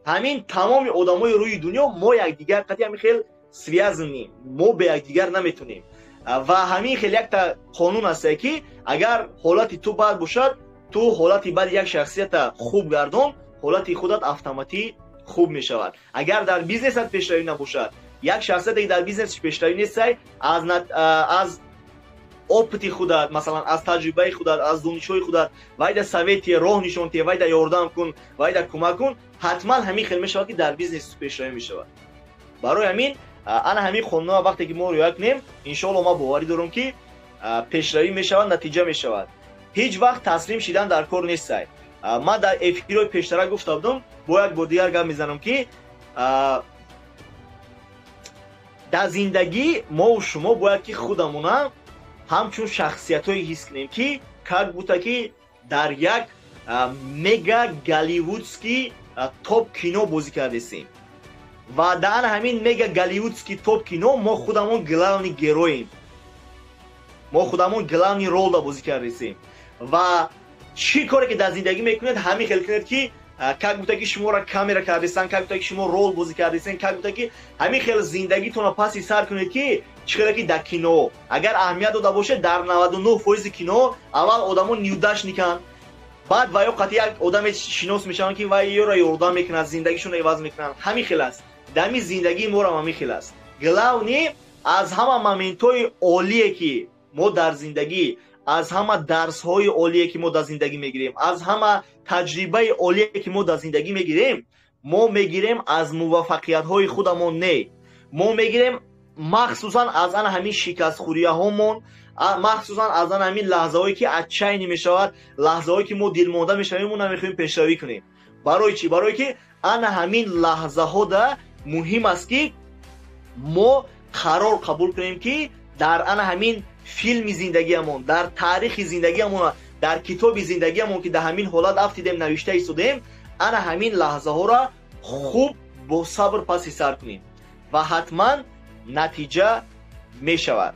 Ҳамин тамоми одамои рӯи дунё мо якдигар қати ҳамин хел связанем, мо бе якдигар наметонем. Ва ҳамин хел якта қонун ҳастае, ки агар ҳолати ту бад бошад, ту ҳолати бади як шахсията хуб гардон, ҳолати худат автоматӣ хуб мешавад. Агар дар бизнесат пешравӣ набошад, як шахсияте ки дар бизнесаш пешравӣ нестай, аз опыти худат, масалан, аз таҷрибаи худат, аз донишҳои худат вайда совет тие, роҳ нишон тие, вайда ёрдам кун, вайда кӯмак кун, ҳатман ҳамин хел мешавад, ки дар бизнес пешравӣ мешавад. Барои ҳамин ана ҳамин қонунҳо вақте ки мо риоя кунем, иншоалло, ман боварӣ дорам, ки пешравӣ мешавад, натиҷа мешавад. Ҳеҷ вақт таслим шидан дар кор нестай. Ман дар эфирҳои пештара гуфта будам, бо як бор дигар гап мезанам, ки дар зиндагӣ мову шумо бояд ки худамона ҳамчун шахсиятҳое ҳис кунем, ки как будто ки дар як мега голливудский топ кино бозӣ кардесем ва дар ҳамин мега голливудский топ кино мо худамон главный герой ем, мо худамон главный роль да бозӣ кардесем. Ва чӣ коре ки дар зиндагӣ мекунед, ҳамин хел кунед, ки как будто ки шуморо камера кардесан, как будто ки шумо роль бозӣ кардесен, как будто ки ҳамин хел зиндагитонро паси сар кунед, ки чӣ хеле ки дар кино. Агар аҳамият дода бошед, дар 99% кино аввал одамо неудачник анд, баъд ва ё қатъи як одаме шинос мешаванд, ки вай ёро ёрдам мекунад, зиндагишонро иваз мекунанд. Ҳамин хел аст, дами зиндагии морам ҳамин хел аст. Главный, аз ҳама моментҳои олие, ки мо дар зиндагӣ, аз ҳама дарсҳои олие, ки мо дар зиндагӣ мегирем, аз ҳама таҷрибаи олие, ки мо дар зиндагӣ мегирем, мо мегирем аз муваффақиятҳои худамон не, мо мегирем махсусан аз ана ҳамин шикастхӯрияҳомон, махсусан аз ана ҳамин лаҳзаҳое, ки отчаяние мешавад, лаҳзаҳое, ки мо дилмонда мешавем, мо намехоҳем пешравӣ кунем. Барои чӣ? Барое ки ана ҳамин лаҳзаҳода муҳим аст, ки мо қарор қабул кунем, ки дар ана ҳамин филми зиндагиамон, дар таърихи зиндагиамон, дар китоби зиндагиамон, ки дар ҳамин ҳолат афтидем, навишта истодем, ана ҳамин лаҳзаҳоро хуб бо сабр паси сар кунем ва ҳатман натиҷа мешавад.